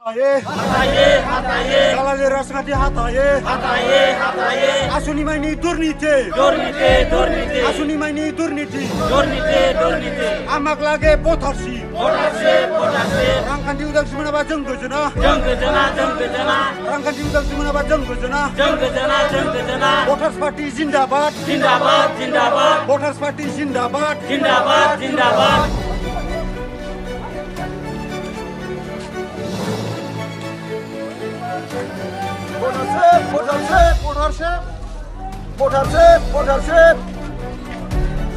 Salary Rasnati Hataye, Asuni Mani Durnite, Asuni Mani Durniti, Amaklage Votership, Rangkandi Udak Simanaba Junggujana, Rangkandi Udak Simanaba Junggujana, Voters Party Zindabad, Voters Party Zindabad, Votership.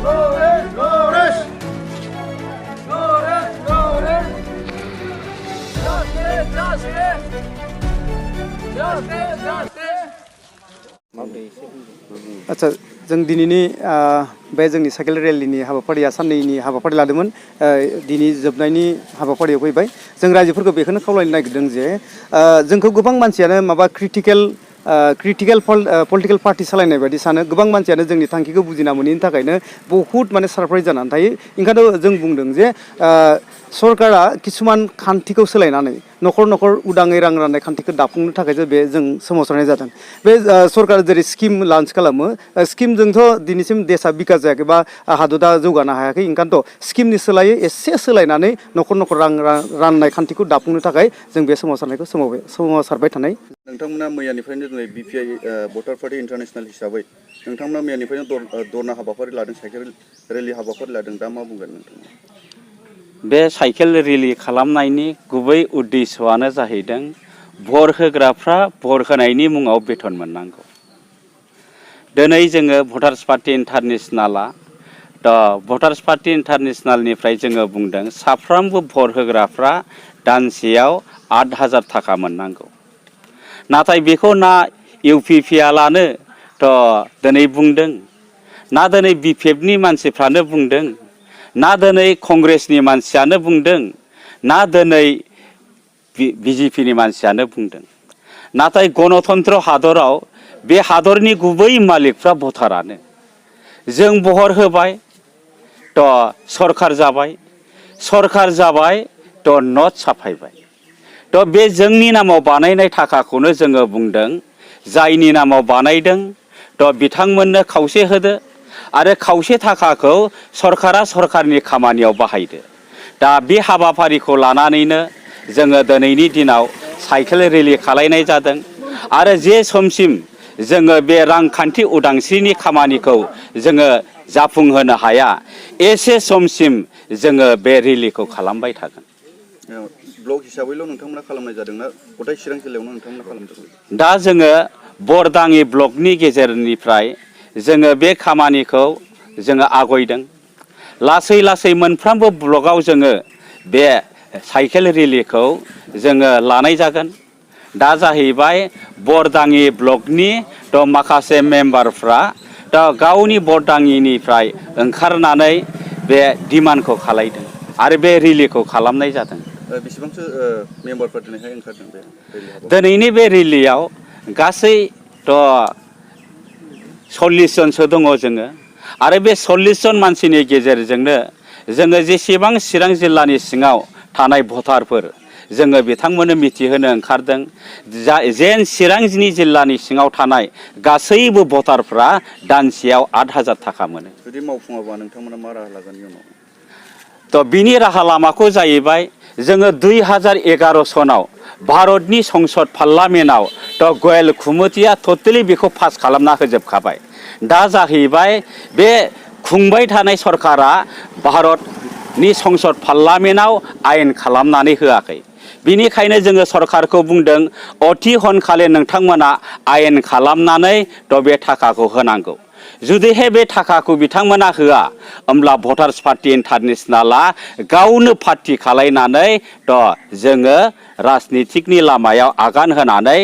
No rest. आच्छा जों दिनैनि बे जोंनि cycle रेलिनि हाबाफारिया साननैनि हाबाफारि लादोंमोन दिनै जोबनायनि हाबाफारियाव फैबाय जों रायजोफोरखौ बेखौनो खावलायनो नागिरदों जे जोंखौ गोबां मानसियानो माबा क्रिटिकेल पलिटिकल पार्टी सालायनाय बायदि सानो गोबां मानसियानो जोंनि थांखिखौ बुजिना मोनैनि थाखायनो बहुत माने सरप्राइज जानानै थायो ओंखायनो जों बुंदों जे सरकारा किसुमान खान्थिखौ सोलायनानै न'खर न'खर उदाङै रां राननाय खान्थिखौ दाफुंनो थाखायसो बे जों सोमावसारनाय जादों बे सरकारा जेरै स्किम लन्च खालामो स्किमजोंथ' दिनैसिम देशा बिकास जायाखै बा हादरा जौगानो हायाखै ओंखायनोथ' स्किमनि सोलायै एसे सोलायनानै न'खर न'खर रां राननाय खान्थिखौ दाफुंनो थाखाय जों बे सोमावसारनायखौ सोमावसारबाय थानाय नोंथांमोना मैयानिफ्रायनो दिनै बिपिआइ भटार पार्टी इन्टारनेशनेल हिसाबै नोंथांमोना मैयानिफ्रायनो दरना हाबाफारि लादों साइकेल रेलि हाबाफारि लादों दा मा बुंगोन नोंथाङा बे साइकेल रेलि खालामनायनि गुबै उद्देश्यआनो जाहैदों भट होग्राफ्रा भट होनायनि मुङाव बेथन मोननांगौ दिनै जोङो भटार्स पार्टी इन्टारनेशनेला भटार्स पार्टी इन्टारनेशनेलनिफ्राय जोङो बुंदों साफ्रोमबो भट होग्राफ्रा दानसेयाव 8,000 थाखा मोननांगौ नाथाय बेखौ ना इउपिपिएलआनो दिनै बुंदों ना दिनै बिपिएफनि मानसिफ्रानो बुंदों ना दिनै कंग्रेसनि मानसियानो बुंदों ना दिनै बिजेपिनि मानसियानो बुंदों नाथाय गणतन्त्र हादराव बे हादरनि गुबै मालिकफ्रा भटारानो जों भट होबाय सरकार जाबाय नट साफायबाय बे जोंनि नामाव बानायनाय थाखाखौनो जोङो बुंदों जायनि नामाव बानायदों बिथांमोननो खावसे होदो आरो खावसे थाखाखौ सरकारा सरकारनि खामानियाव बाहायदो दा बे हाबाफारिखौ लानानैनो जोङो दिनैनि दिनाव साइकेल रेलि खालायनाय जादों आरो जे समसिम जोङो बे रांखान्थि उदांस्रिनि खामानिखौ जोङो जाफुंहोनो हाया एसे समसिम जोङो बे रेलिखौ खालामबाय थागोन ब्लक हिसाबैल' नोंथांमोना खालामनाय जादोंना गथाय चिरां जिल्लायावनो नोंथांमोना खालामदों दा जोङो बरदाङि ब्लकनि गेजेरनिफ्राय जोङो बे खामानिखौ जोङो आवगायदों लासै लासै मोनफ्रोमबो ब्लकआव जोङो बे साइकेल रेलिखौ जोङो लानाय जागोन दा जाहैबाय बरदाङि ब्लकनि माखासे मेम्बारफ्रा गावनि बरदाङिनिफ्राय ओंखारनानै बे डिमान्डखौ खालायदों आरो बे रेलिखौ खालामनाय जादों बेसेबांसो मेम्बारफोर दिनैहाय ओंखारदों बे दिनैनि बे रेलियाव गासै 40 जनसो दङ जोङो आरो बे 40 जन मानसिनि गेजेरजोंनो जोङो जेसेबां चिरां जिल्लानि सिङाव थानाय भटारफोर जोङो बिथांमोननो मिथिहोनो ओंखारदों जेन चिरां जिल्लानि सिङाव थानाय गासैबो भटारफ्रा दानसेयाव 8,000 थाखा मोनो जुदि मावफुङाबा नोंथांमोना मा राहा लागोन इयुनाव बिनि राहा लामाखौ जाहैबाय जोङो 2011 सनाव भारतनि संसद पार्लामेन्टआव गयल खुमतिया टटेलि बेखौ पास खालामना होजोबखाबाय दा जाहैबाय बे खुंबाय थानाय सरकारा भारतनि संसद पार्लामेन्टआव आयेन खालामनानै होआखै बिनिखायनो जोङो सरकारखौ बुंदों अति हनखालि नोंथांमोना आयेन खालामनानै बे थाखाखौ होनांगौ जुदिहाय बे थाखाखौ बिथांमोना होआ होमब्ला भटार्स पार्टी इन्टारनेशनेला गावनो पार्टी खालायनानै जोङो राजनितिकनि लामायाव आगान होनानै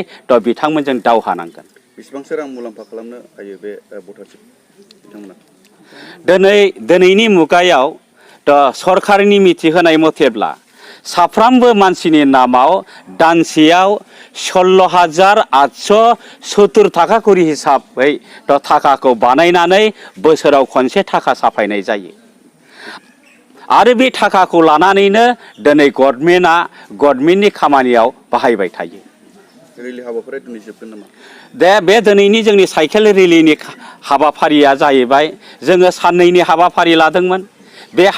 बिथांमोनजों दावहा नांगोन बेसेबांसो रां मुलाम्फा खालामनो हायो बे भटारशिप बिथांमोना दिनैनि मुगायाव सरकारनि मिथिहोनाय मथेब्ला साफ्रोमबो मानसिनि नामाव दानसेयाव 16,870 थाखा करि हिसाबै थाखाखौ बानायनानै बोसोराव खनसे थाखा साफायनाय जायो आरो बे थाखाखौ लानानैनो दिनै गभर्नमेन्टनि खामानियाव बाहायबाय थायो। रेलि हाबाफारिया दिनै जोबगोन नामा? बे दिनैनि जोंनि साइकेल रेलिनि हाबाफारिया जाहैबाय जोङो साननैनि हाबाफारि लादोंमोन।